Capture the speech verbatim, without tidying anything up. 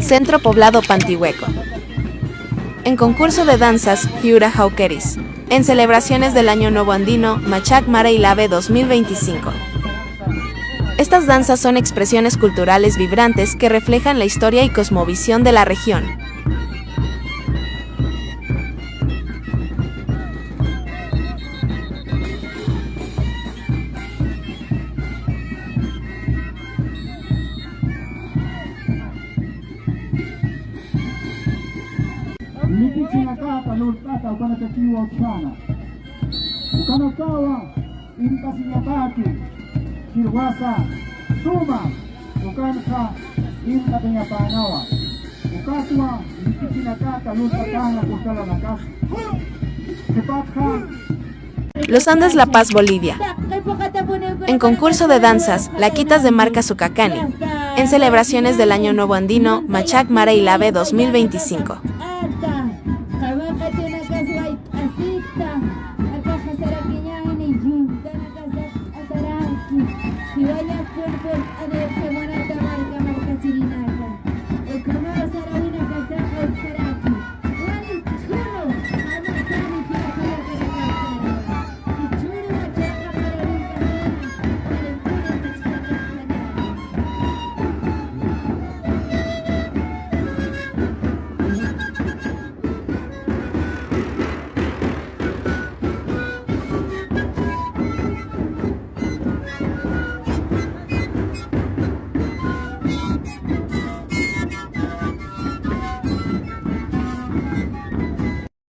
Centro Poblado Pantihueco. En concurso de danzas, Hiura Haukeris. En celebraciones del Año Nuevo Andino, Machak Mara Ilave dos mil veinticinco. Estas danzas son expresiones culturales vibrantes que reflejan la historia y cosmovisión de la región. Likichinakäta lurt'ata ukanakakiwa utjäna. Ukanakawa imt'asiñapäki, jiwasa suma ukanxa imt'atañapänawa. Ukatwa likichinakata lurt'atäna kustalanakasa. Qhipatxa Los Andes, La Paz, Bolivia. En concurso de danzas, Laquitas de Marca Sucacani. En celebraciones del Año Nuevo Andino, Machak Mara Ilave dos mil veinticinco.